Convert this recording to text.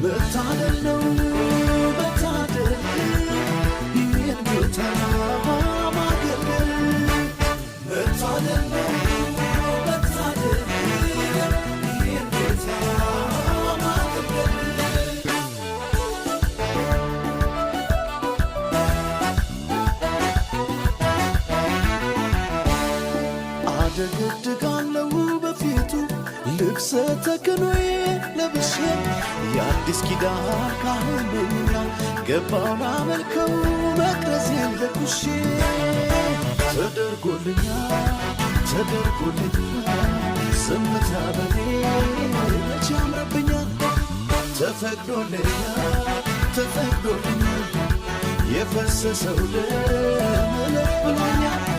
መታደል ነው መታደል፣ ይህን ጌታ ማገልገል። መታደል ነው መታደል፣ ይህን ጌታ ማገልገል። አደገድጋለው በፊቱ፣ ልብሰ ተክህኖዬ ለብሼ፣ የአዲስ ኪዳን ካህን ነኝና ገባው ላመልከው መቅረዜን ለኩሼ። ተደርጎልኛል፣ ተደርጎልኛል፣ ዝምታ በኔ መች ያምርብኛል? ተፈቅዶልኛል፣ ተፈቅዶልኛል፣ የፈሰሰው ደም እለፍ ብሎኛል።